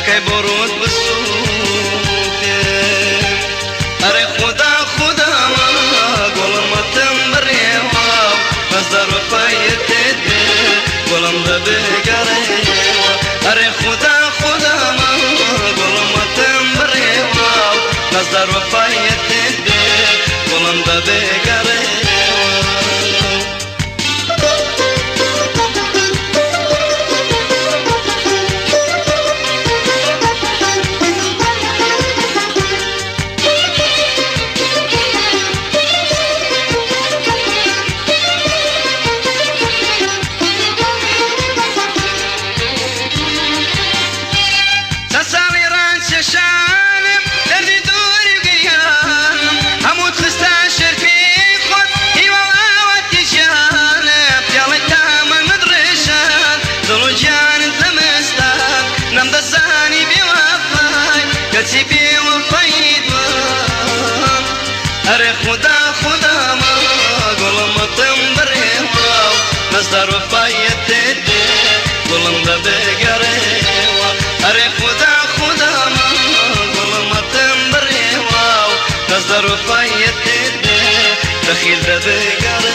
تاکەی بۆ ڕووت بسووتێ. ئەرێ خودا خودامە گوڵمەتم بڕێوە، نەزدار وەفایت بێ گوڵم دەبگەڕێوە. ئەرێ خودا خودامە گوڵمەتم بڕێوە، نەزدار وەفایت بێ گوڵم دەبگەڕێوە. چەند ساڵی ڕانچێشانم دەردی دووری و گریانم، هەموو خستە شەرفی خۆت هیوا و ئاواتی ژیانم. پیاڵەی تامەنت ڕێژان دڵ و گیانت لە مستان، نەمدەزانی بێوەفای کەچی بێوەفای دوام. ئەرێ خودا خودامە گوڵمەتم بڕێوە، نەزدار وەفایت بێ گوڵم دەبگەڕێوە. ئەرێ خودا خودامە گوڵمەتم بڕێوە، نەزدار وەفایت بێ دەخیل دەبگەڕێوە.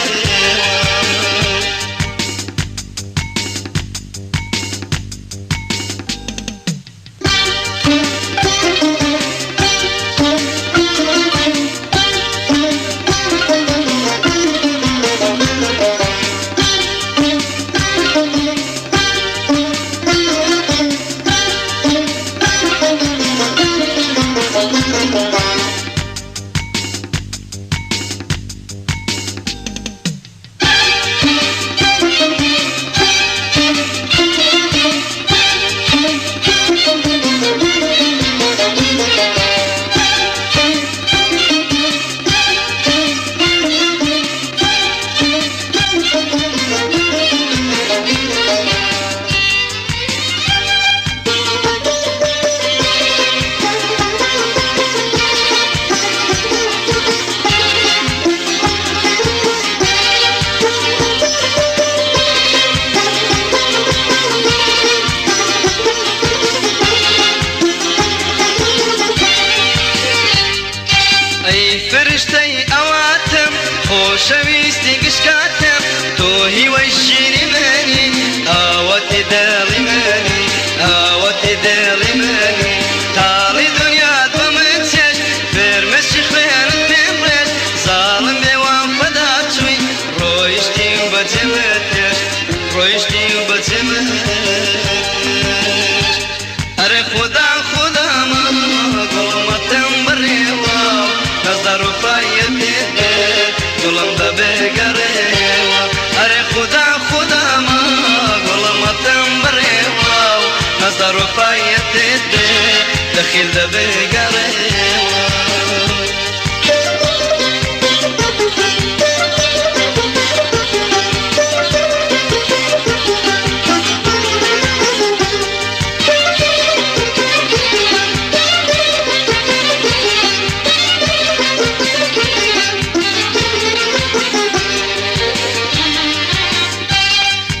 ئەی فرشتەی ئەواتم خۆشەویستی گشکاتم، تۆ هیوای ژیری منی ئاوەتی دڵی منی، ئاوەتی دڵی منی. تاڵی دنیات بە من چێژ، فرمێسکی خوێنت پێم ڕێژ، زاڵم بێوام فەدا چووی ڕۆیشتی و بەجێمت هێشت، ڕۆیشتی و بەجێمت هێشت. ئەرێ خودا خودامە گوڵمەتم بڕێوە، نەزدار وەفایت بێ گوڵم دەبگەڕێوە. ئەرێ خودا خودامە گوڵمەتم بڕێوە، نەزدار وەفایت بێ دەخیل دەبگەڕێوە.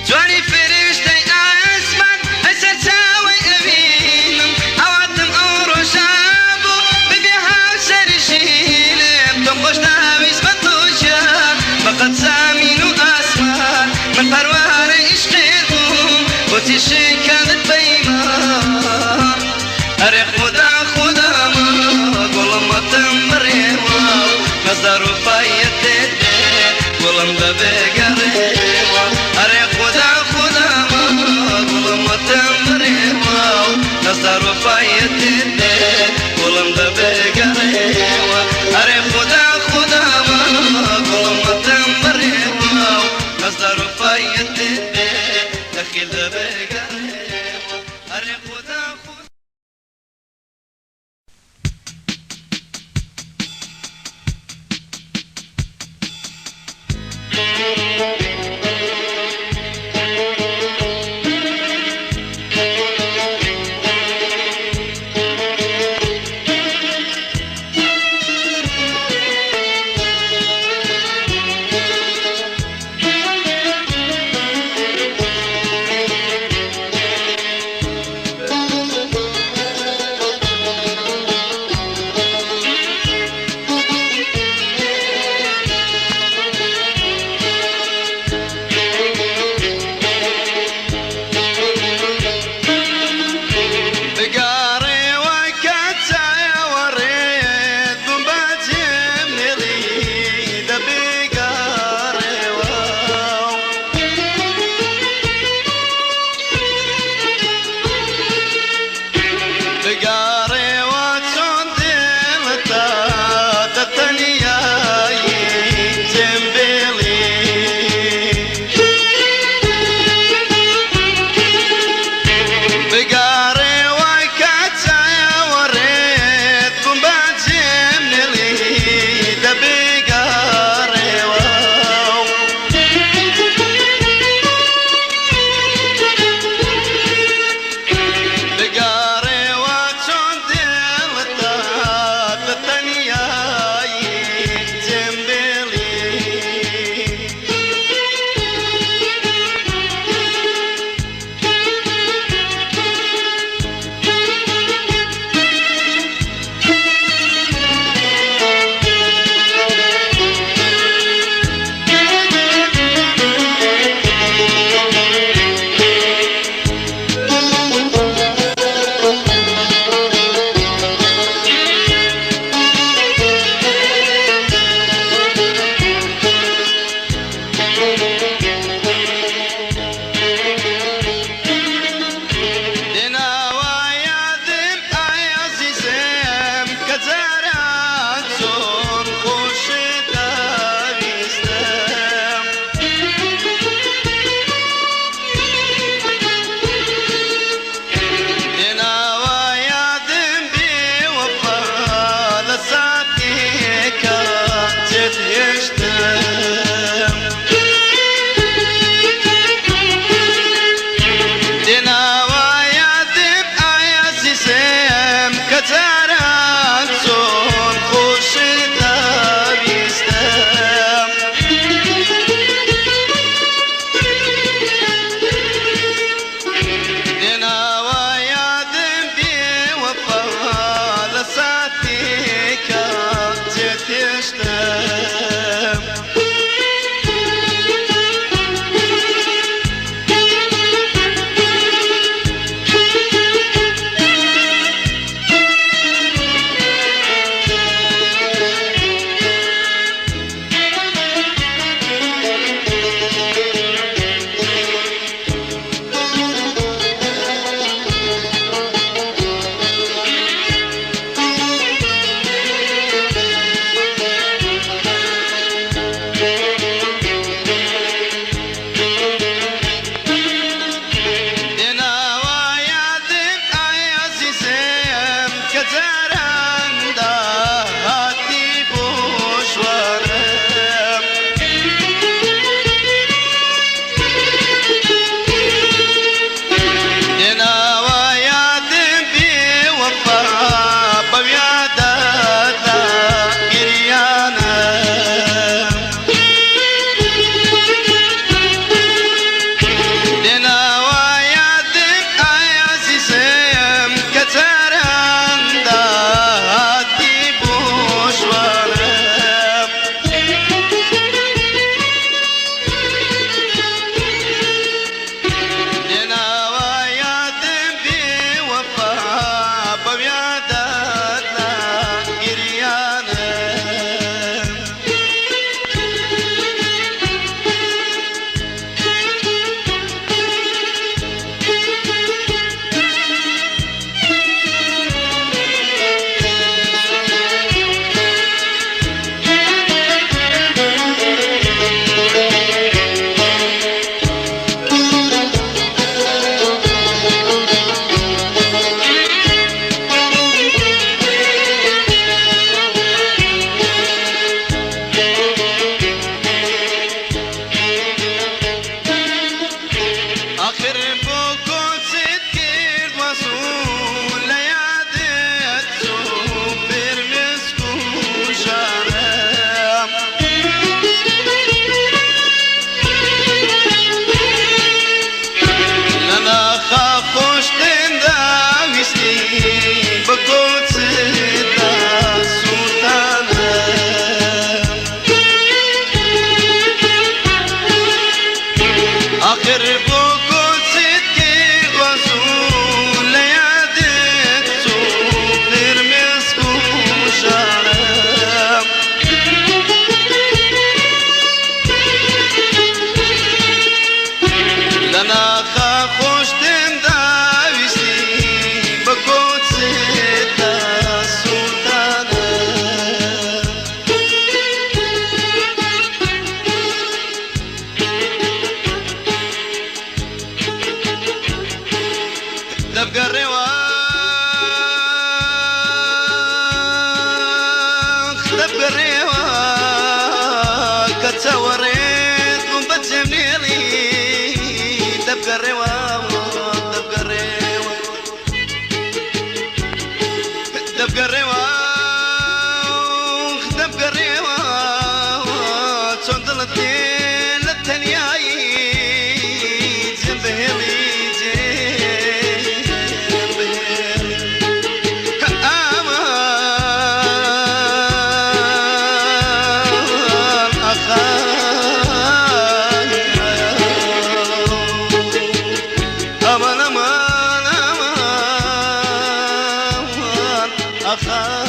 جوانی فرشتەی ئاسمان ئەی سەرچاوەی ئەوینم، ئاواتم ئەو ڕۆژە بوو ببێ هاوسەری ژینم. تۆم خۆشناویست بە تۆ گیان بەقەد زامین و ئاسمان، من پەروانەی عیشقێت بووم بۆچی شکاندت پەیمان. ئەرێ خودا خودامە گوڵمەتم بڕێوە، نەزدار وەفایت بێ گوڵم دەبگەڕێوە. ئەرێ خودا خودامە گوڵمەتم بڕێوە، نەزدار وەفایت بێ گوڵم دەبگەڕێوە. ئەرێ خودا خودامە گوڵمەتم بڕێوە، نەزدار وەفایت بێ دەخیل دەبگەڕێوە. ئەرێ خودا خودا. ئاخر بۆ کۆچت کرد وەزوو لە یادت چوو فرمێسک و ژانم. لە ناخا خۆشتم داویستی بە کۆچتدا سووتانم. ئاخر بۆ کۆچت کرد وەزوو لە یادت چوو فرمێسک و ژانم. لە ناخا خۆشتم داویستی بە کۆچتدا سووتانم. دەبگەڕێوە دەبگەڕێوە کە چاوەڕێت بووم بەجێم نێڵی دەبگەڕێوە دەبگەڕێوە دەبگەڕێوە دەبگەڕێوە چۆن دڵت لێ لە تەنیایی جێم بهێڵی جێم بهێڵی ئامان ئاخای ئەمان ئەمان ئەمان ئاخای.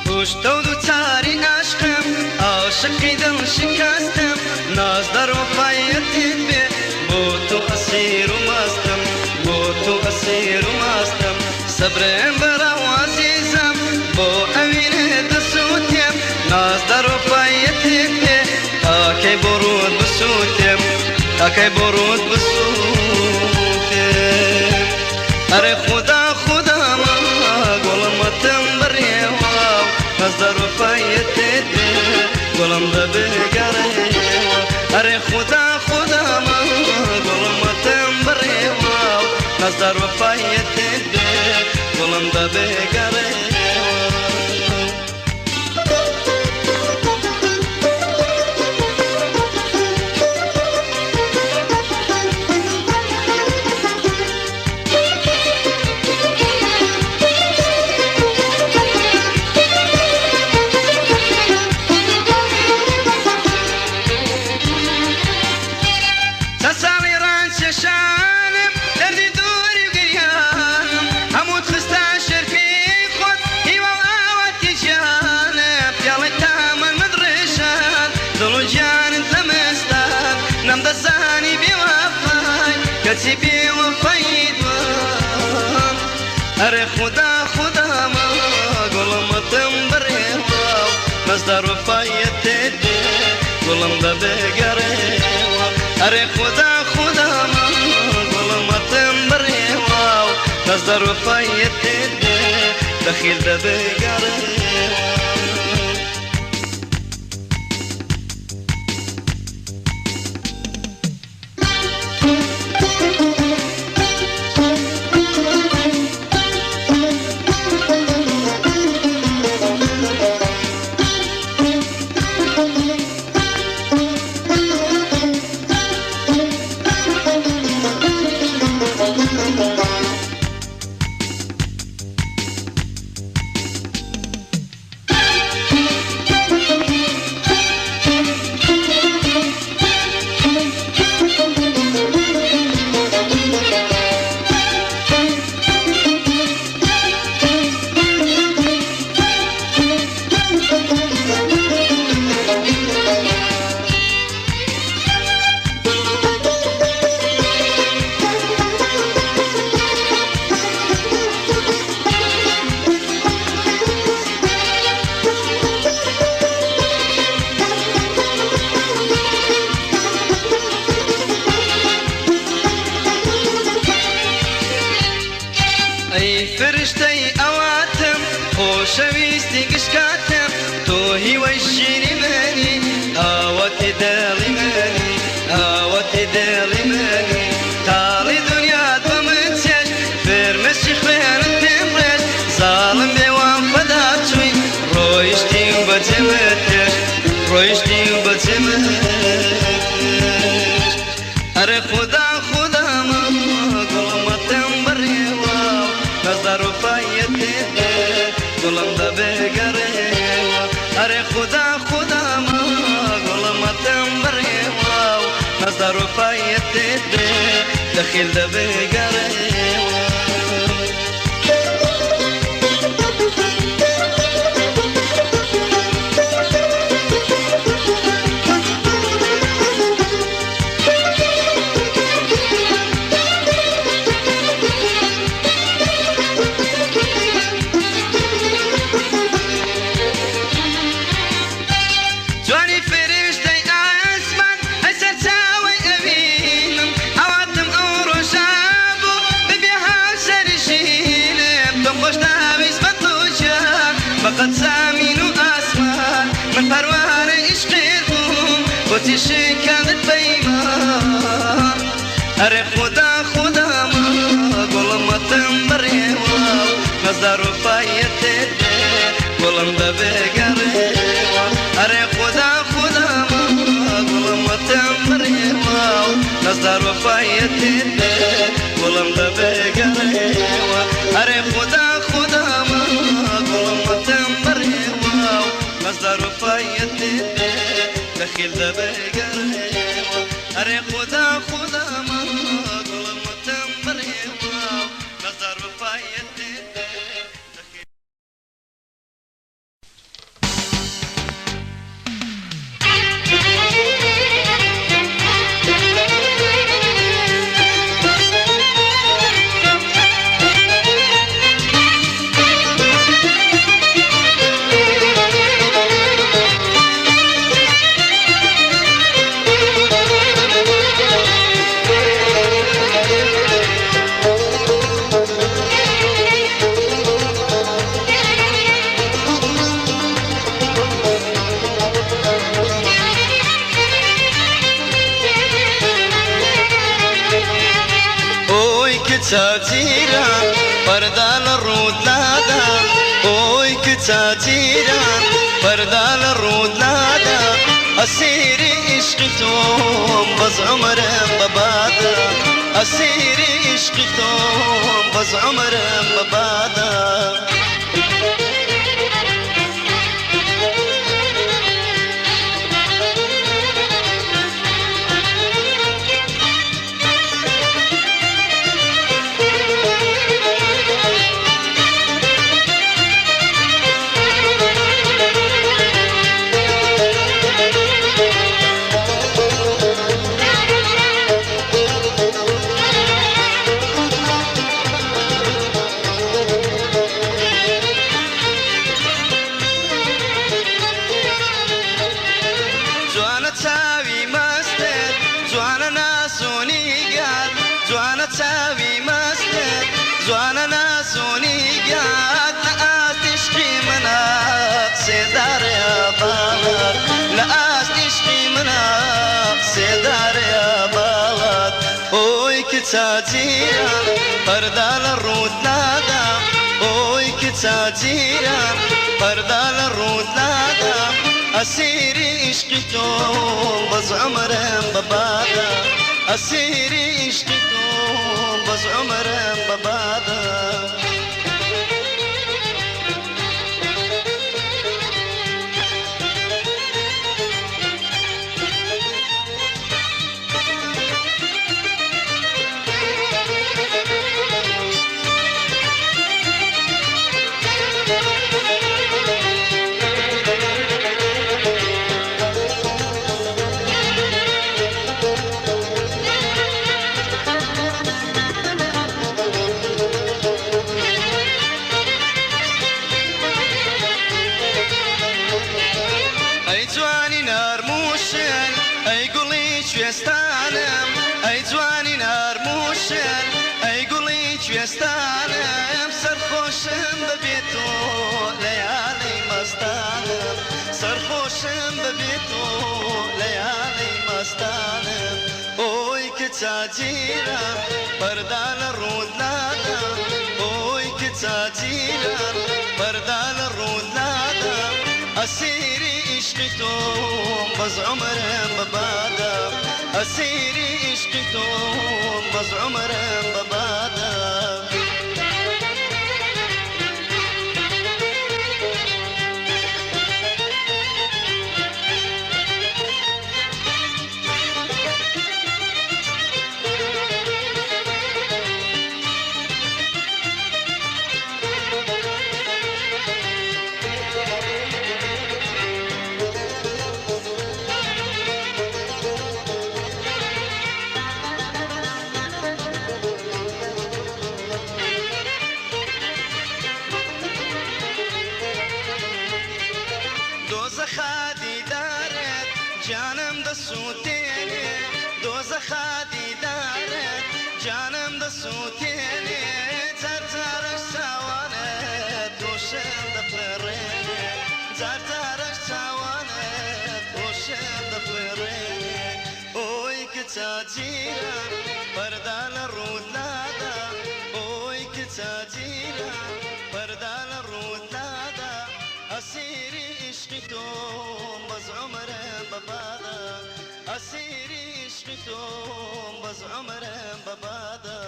کوشتە و دووچاری عاشقم عاشقی دڵ شکستم نازدار وەفایەتت بێ بۆ تۆ ئەسیر و مەستم بۆ تۆ ئەسیر و مەستم سەبرم بەرەو عەزیزم بۆ ئەوینت بسووتێم نازدار وەفایەتت بێ تاکەی بۆ ڕووت بسووتێم تاکەی بۆ ڕووت بسووتێم. ئەرێ خودا خودا ما گوڵمەتم بڕێوە نازدار وەفایەتت بێ گوڵم دەبگەڕێوە. ئەرێ خودا خودا ما گوڵمەتم بڕێوە نازدار وەفایەتت بێ گوڵم دەبگەڕێوە. چەند ساڵی ڕانچێشانم دەردی دووری و گریانم هەموو خستە شەرفی خۆت هیوا و ئاواتی ژیانم پیاڵی تامەن من ڕێژان دڵ و گیانت لە مستان نەمدەزانی بێوەفای کەچی بێوەفای دوام. ئەرێ خودا خودا ما گوڵمەتم بڕێوە نازدار وەفایەتت بێ گوڵم دەبگەڕێوە. ئەرێ خودا خودا ما گوڵمەتم بڕێوە نازدار وەفایەتت بێ دەخیل دەبگەڕێوە. ئەی فرشتەی ئەواتم، خۆشەویستی گشت کاتم، تۆ هیوای ژینی منی، ئاواتی دڵی منی، ئاواتی دڵی منی. تاڵی دنیات بە من چێشت، فرمێسکی خوێنت پێم ڕێشت، زاڵم بێ وام فەدا چووی، ڕۆیشتی و بەجێمت هێشت، ڕۆیشتی و بەجێمت هێشت. ئەرێ خودا خودا ما گوڵمەتم بڕیوە، نەزار و فایەت دێ گوڵم دەبێ گەڕێوە. ئەرێ خودا خودا ما گوڵمەتم بڕیوە، نەزار و فایەت دێ دەخیل دەبێ گەڕێوە. جوانی فریشتەی ئاسمان، ئەی سەرچاوەی ئەوینم، ئاواتم ئەو ڕۆژە بوو ببێ هاوسەری ژینم. تۆم خۆش ناویست بە تۆ گیان، بەقەد زەمین و ئاسمان، من پەروانەی عیشقت بووم، بۆچی شکاندت پەیمان؟ ئەرێ خودا خودا ما گوڵمەتم بڕێوە، نەزار و فایەت دێ گوڵم دەبێ گەڕێوە. ئەرێ خودا خودا ما گوڵمەتم بڕێوە، نەزار و فایەت دێ گوڵم دەبێ گەڕێوە. ئەرێ خودا خودا ما گوڵمەتم بڕێوە، نەزار و فایەت دێ دەخیل دەبێ گەڕێوە. ئەرێ خودا خودا ما گوڵمەتم بڕێوە، نەزار و فایەت دێ دەخیل. ئۆی کچە جیران، پەردە لە ڕووت لادا، ئۆی کچە جیران، پەردە لە ڕووت لادا، ئەسیری عیشقی تۆم، بەس عومرم بەبادا، ئەسیری عیشقی تۆم، بەس عومرم بەبادا. جوانە چاوی مەستت، جوانە ناسۆنیگات، جوانە چاوی مەستت، جوانە ناسۆنیگات، لە سێدارەیا باڵات لە ئاست ئیشقی منا سێدارەیا باڵات ئۆی کچە جیران پەردە لە ڕووت لادا ئۆی کچە جیران پەردە لە ڕووت لادا ئەسیری ئیشقی تۆم بەس عومرم بە بادا ئەسیری ئیشقی تۆم بەس عومرم بە بادا. ئەی جوانی نەرموشن ئەی گوڵی کوێستانم ئەی جوانی نەرموشن ئەی گوڵی کوێستانم سەرخۆشم بەبێ تۆ لەیالی مەستانم سەرخۆشم بەبێ تۆ لەیالی مەستانم ئۆی کچە جیران پەردە لە ڕووت لادا ئۆی کچە جیران پەردە لە ڕووت لادا ئەسیری ئیشقی تۆم بەس عومرم بە بادا ئەسیری ئیشقی تۆم بەس عومرم بە بادا. دۆزەخا دیدارت گیانم دەسووتێنێ دۆزەخا دیدارت گیانم دەسووتێنێ جار جارەش چاوانت هۆشم دەپڕێنێ جار جارەش چاوانت هۆشم دەپڕێنێ ئۆی کچە جیران پەردە لە ڕووت لادا ئۆی کچە جیران پەردە لە ڕووت لادا ئەسیری ئیشقی تۆم بەس عومرم بە بادا ئەسیری ئیشقی تۆم بەس عومرم بە بادا.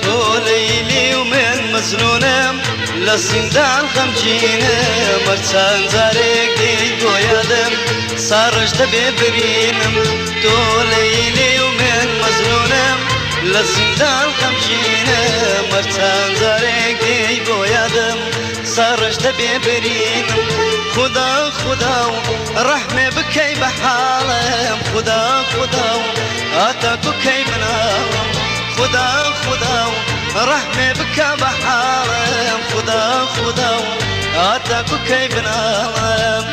تۆ لەیلی و من مەجنونم لە زیندان خەمگینم هەرچەند جارێک دێی بۆ یادم ساڕژ دەبێ برینم تۆ لەیلی و من مەجنونم لە زیندان خەمگینم هەرچەند جارێک دێی بۆ یادم ساڕژ دەبێ برینم خودا خودا و ڕەحمێ بکەی بە حاڵم خودا خودا و هاتاکو کەی مناڵم خودا خودا و ڕەحمێ بکە بە حاڵم خودا خودا و هاتاکو کەی بناڵم.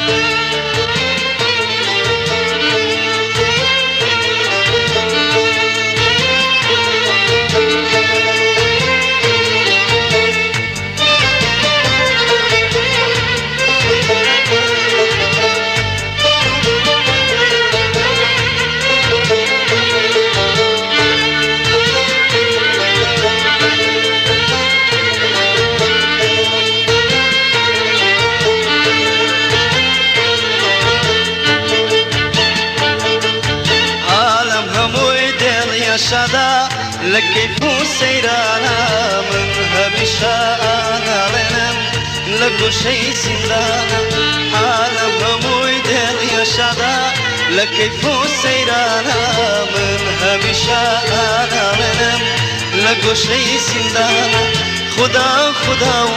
عالەم هەمووی دڵیە شادا لە کەیف و سەیرانە من هەمیشە ئاناڵێنم لە لە گۆشەی زیندانە حالم هەمووی دڵیە شادە لە کەیف و سەیرانە من هەمیشە ئاناڵێنم لە گۆشەی زیندانە خودا خودا و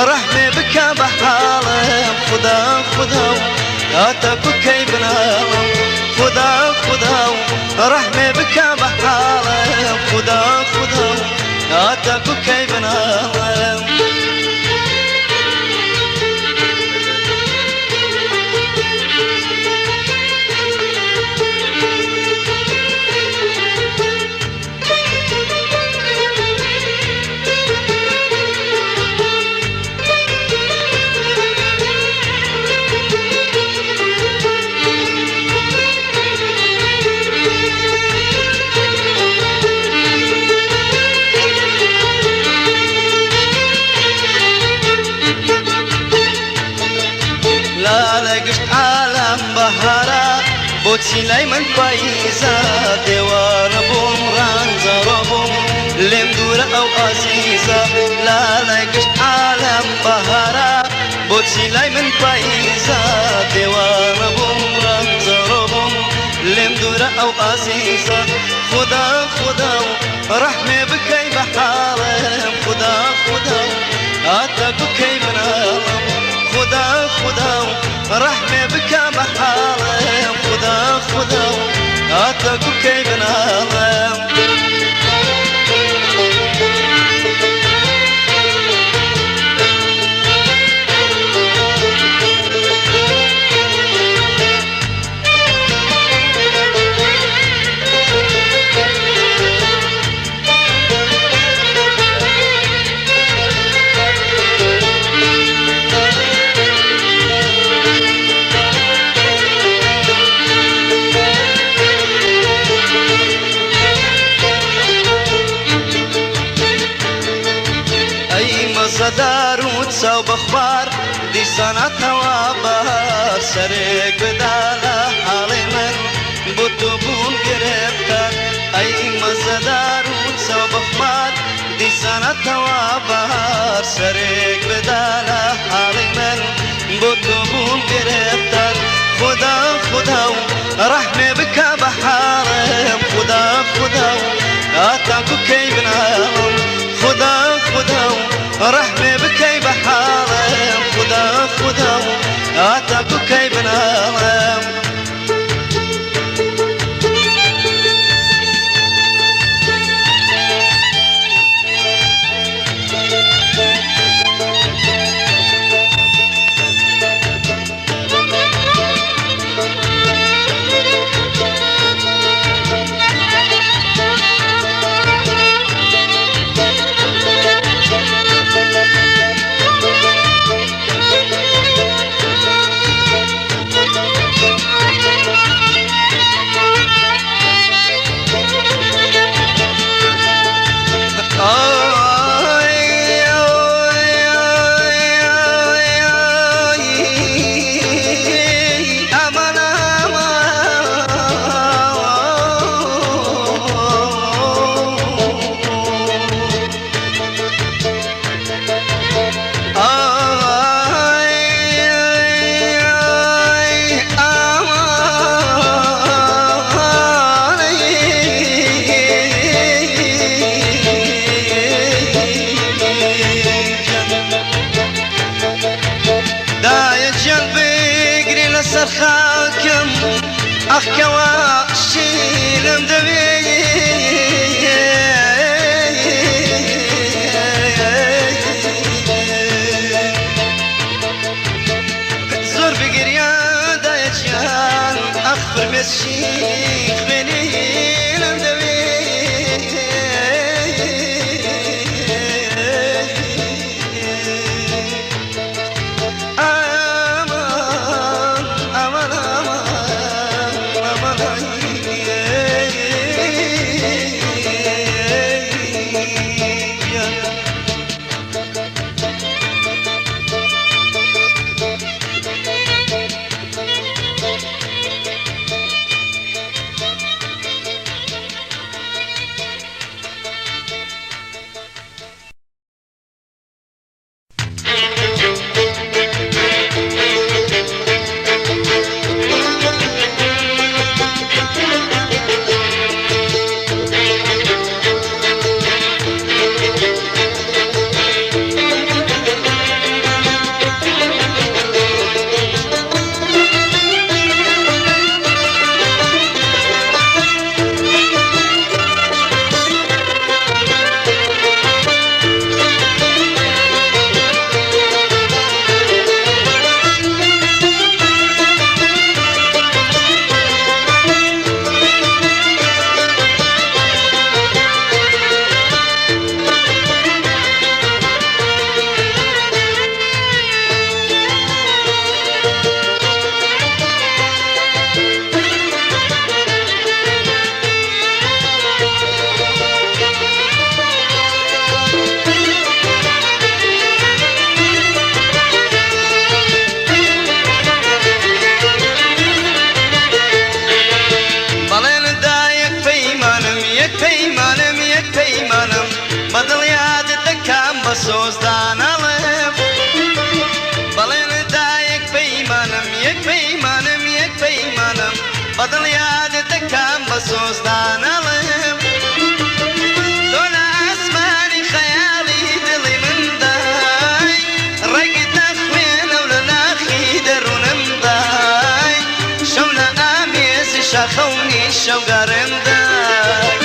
ڕەحمێ بکە بە حاڵم خودا خودا و هاتاکو کەی بناڵم خودا خودا و ڕەحمێ بکە بە حاڵم خودا خودا و هاتاکو کەی بناڵم. لالە گشت عالەم بەهارە بۆچی لای من پاییزە دێوانە بووم ڕەنجەڕۆ بووم لێم دوورە ئەو ئازیزە لالە گشت عالەم بەهارە بۆچی لای من پاییزە دێوانە بووم ڕەنجەڕۆ بووم لێم دوورە ئەو ئازیزە خودا خودا و ڕەحمێ بکەی بە حاڵم خودا خودا و هاتاکو کەی بناڵم خودا خودا و ڕەحمێ بکە بە حاڵم خودا خودا و هاتاکو کەی بناڵم. ئەی مەزەدار و چاو بەخوار دیساناتەوە بەهار سەرێک بدا لە حاڵی من بۆ تۆ بووم گرفتار ئەی مەزەدار و چاو بەخوار دیساناتەوە بەهار سەرێک بدا لە حاڵی من بۆ تۆ بووم گرفتار خودا خودا و ڕەحمێ بکە بە حاڵم خودا خودا و هاتاکو کەی بناڵم خودا خودا و ڕەحمێ بکەی بە حاڵم خودا خودا و هاتاکو کەی بناڵم. دایە گیان بگری لەسەر خاکم ئەخ کەوا شیرم دەوێ زۆر بگریا دایە گیان ئەخ فرمێسکی خوێنینم دەوێ. ئامان ئامان ئامان ئامان گیان. سۆزدان ئەڵێم. بەڵێنت دا یەک پەیمانم، یەک پەیمانم، یەک پەیمانم، بە دڵ یادت دەکەم بە سۆزدان ئەڵێم. تۆ لە ئاسمانی خەیاڵی دڵی مندای، ڕەگت لە خوێنە و لە ناخی دەروونمدای، شەو لە ئامێزی شاخەونی شەوگارمدای.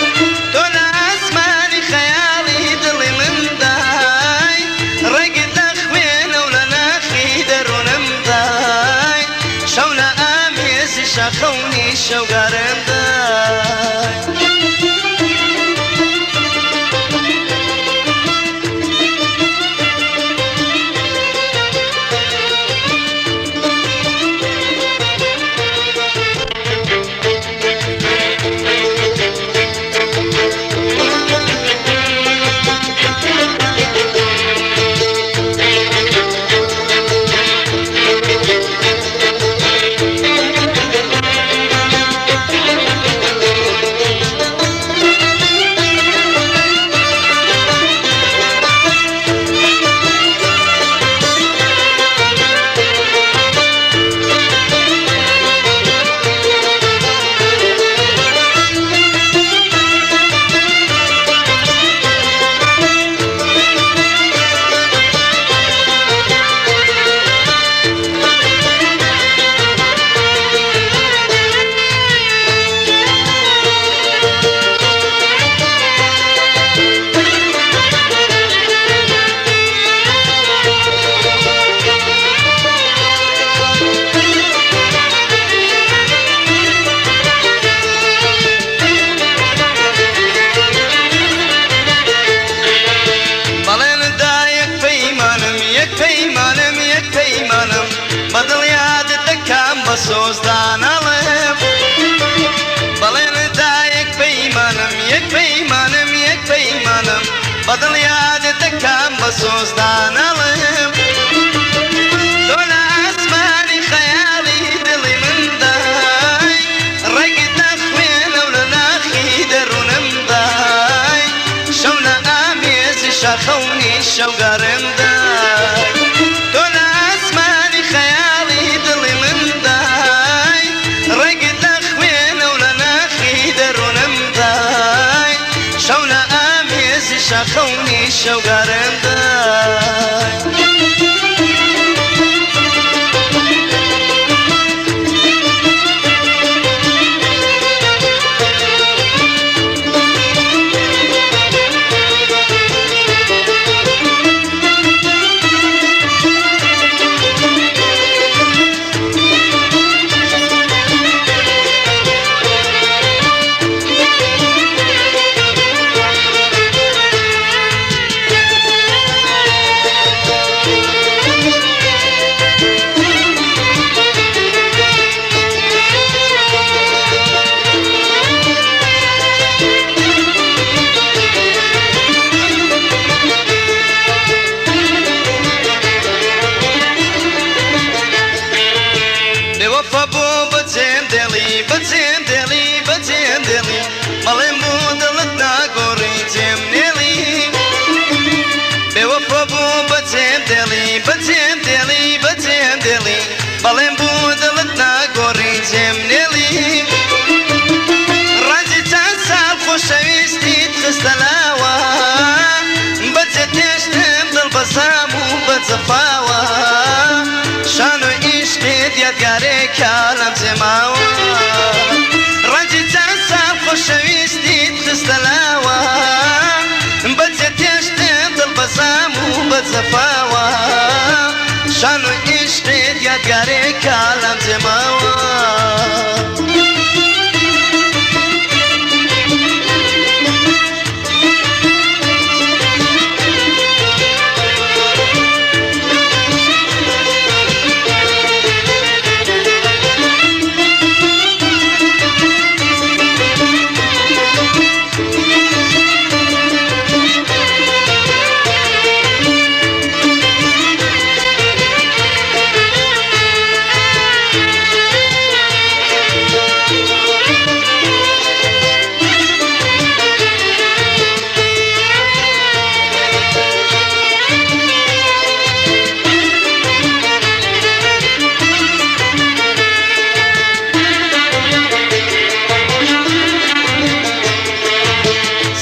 تۆ لە ئاسمانی خەیاڵی دڵی مندای، ڕەگت لە خوێنە و لە ناخی دەروونمدای، شەو لە ئامێزی شاخەونی شەوگارمدای. بەڵێنت دا یەک پەیمانم، یەک پەیمانم، یەک پەیمانم، بە دڵ یادت دەکەم بە سۆزدان ئەڵێم. بەڵێنت دا یەک پەیمانم، یەک پەیمانم، یەک پەیمانم، بە دڵ یادت دەکەم بە سۆزدان ئەڵێم. تۆ لە ئاسمانی خەیاڵی دڵی مندای، ڕەگت لە خوێنە و لە ناخی دەروونمدای، شەو لە ئامێزی شاخەونی شەوگارمدای. تۆ لە ئاسمانی خەیاڵی دڵی مندای، ڕەگت لە خوێنە و لە ناخی دەروونمدای، شەو لە ئامێزی شاخەونی شەوگارمدای. بێوەفا بۆ بەجێم دێڵی، بەجێم دێڵی، بەجێم دێڵی، بەڵێم بۆ دڵت ناگۆڕی جێم نێڵی. بێوەفا بۆ بەجێم دێڵی، بەجێم دێڵی، بەجێم دێڵی، بەڵێم بۆ دڵت ناگۆڕی جێم نێڵی. ڕەنجی چەند ساڵ خۆشەویستیت خستە لاوە، بەجێ تێشتم دڵ بەزام و بەجەفاوە، شان و ئیشقت یادگارێکە لەم جێماوە. ڕەنجی چەند ساڵ خۆشەویستیت خستە لاوە، بەجێ تێشتم دڵ بەزام و بەجەفاوە، شان و ئیشقت یادگارێکە لەم جێماوە.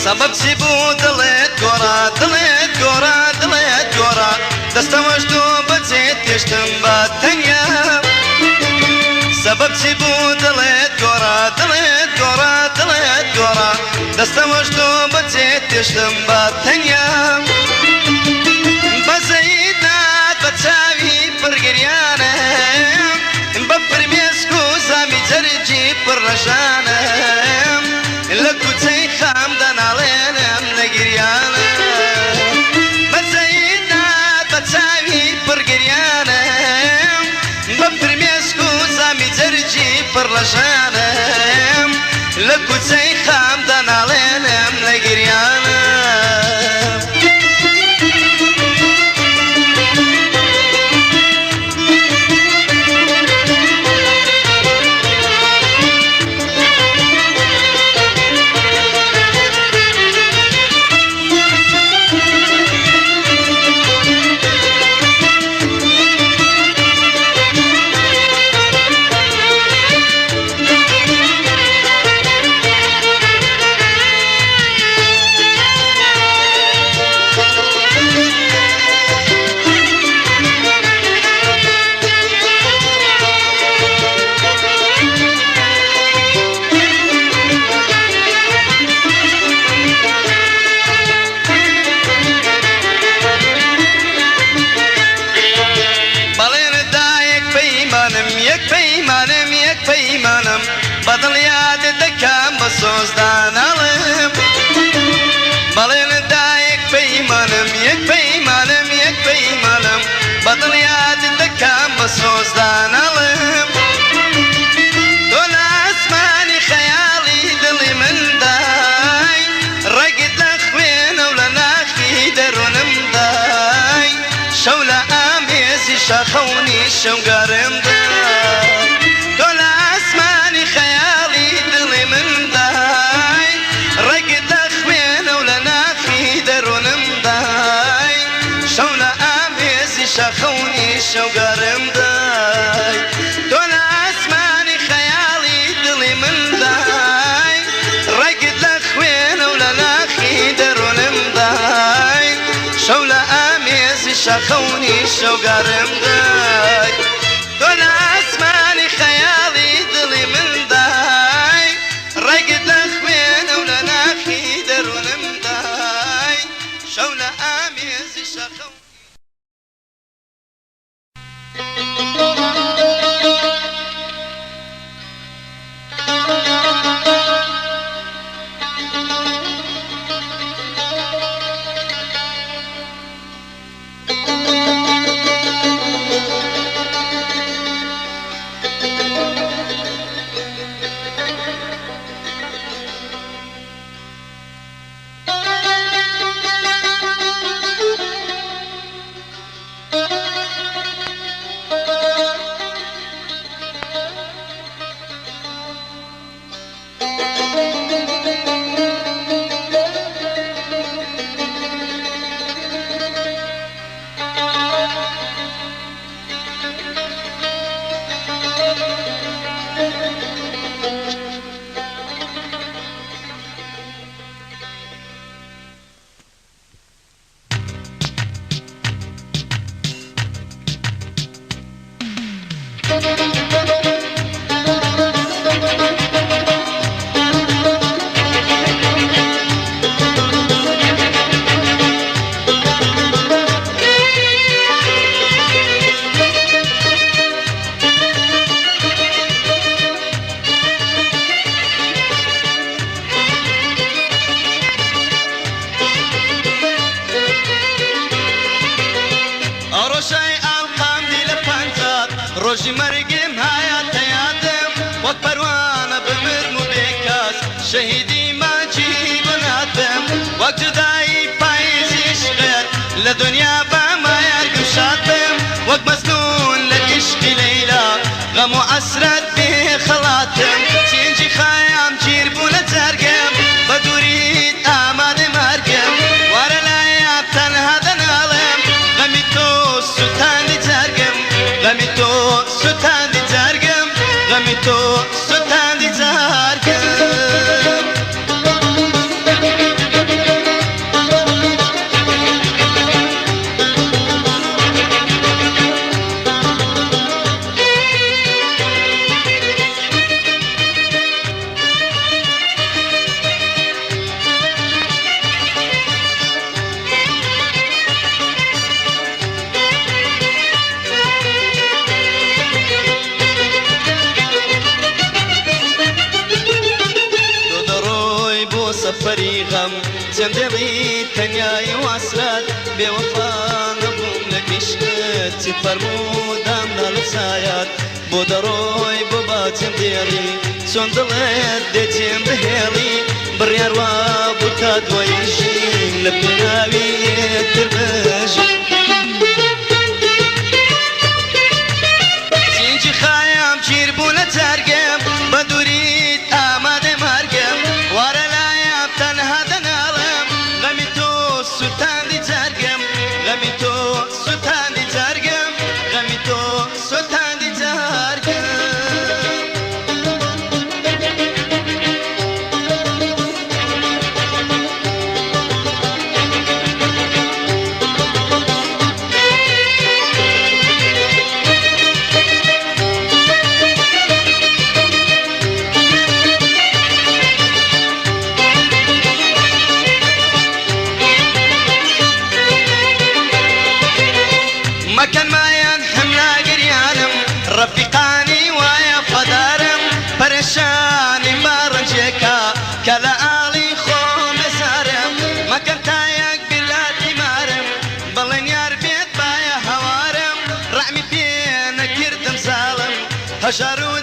سەبەب چی بوو دڵت گۆڕا دڵت گۆڕا دڵت گۆڕا دەستەوەش تۆ بەجێت هێشتم بە تەنیا سەبەب چی بوو دڵت گۆڕا دڵت گۆڕا دڵت گۆڕا دەستەوەش تۆ بەجێت هێشتم بە تەنیا بەزەیت نات بە چاوی پڕ گریانم بە فرمێسک و زامی جەرگی پڕ لە ژانم لە کوچەی خەم دەناڵێنم لە گریانم بەزەیت نات بە چاوی پڕ گریانم بە فرمێسک و زامی جەرگی پڕ لە ژانم لە کوچەی خەم دەناڵێنم لە گریانم. بەڵێنت دا یەک پەیمانم یەک پەیمانم یەک پەیمانم بە دڵ یادت دەکەم بە سۆزداناڵم بەڵێنت دا یەک پەیمانم یەک پەیمانم یەک پەیمانم بە دڵ یادت دەکەم بە سۆزداناڵم تۆ لە ئاسمانی خەیاڵی دڵی مندای ڕەگت لە خوێنە و لە ناخی دەروونمدای شەو لە ئامێزی شاخەونی شەوگارمدای تۆ لە ئاسمانی خەیاڵی دڵی مندای ڕەگت لە خوێنە و لە ناخی دەروونمدای شەو لە ئامێزی شاخەونی شەوگارمدای تۆ لە ئاسمانی خەیاڵی دڵی مندای ڕەگت لە خوێنە و لە ناخی دەروونمدای شەو لە ئامێزی شاخەونی شەوگارمدای تۆ لە ئاسمانی خەیاڵی دڵی مندای ڕەگت لە خوێنە و لە ناخی دەروونمدای شەو لە ئامێزی شاخەونی. ڕۆژای ئاڵقام دی لە پەنجات ڕۆژی مەرگم هایاتە یادم وەک پەروانە بمرم و بێکەس شەهیدی ماجی گونات بم وەک جودایی پاییزی عشقت لە دنیا بە مەرگم شاد بم وەک مەزنون لە عشقی لەیلا غەم و عەسرەت بێ خەڵاتم چێنجی خەیام گیر بوو لە جەرگم بە دووریت ئامادەی مەرگم وارە لایە تەنها دەناڵم غەمی تۆ سوتاندی جەرگم غەمی تۆ سوتاندی جەرگم غەمی تۆ سوتاندی جەرگم. غەم جێم دێڵی تەنیایی و حەسرەت بێوەفا نەبووم لە عیشقت چیت فەرموودام لە سایەت بۆ دەڕۆی بۆ با جێم دێڵی چۆن دڵت دێ جێم بهێڵی بڕیار وابوو تا دوایی ژین لە پێناوی یەکتر بژین. سینگی خایم گیر بوو لە جەرگم بە دووریت ئامادەی مەرگم وارە لایم تەنها دەناڵم غەمی تۆ سوتاندی جەرگم غەمی تۆ سوتاندی جەرگم غەمی تۆ سوتاندی جەرگم. مەکەن مایان حملا گریانم ڕەفیقانی وایە فەدارم پەرێشانیم بە ڕەنجێکا کە لە ئاڵی خۆم بێزارم مەکەن تا یەک بیر لە تیمارم بەڵێن یار بێت بایە هەوارم ڕەحمی پێ نەکردم زاڵم هەژار و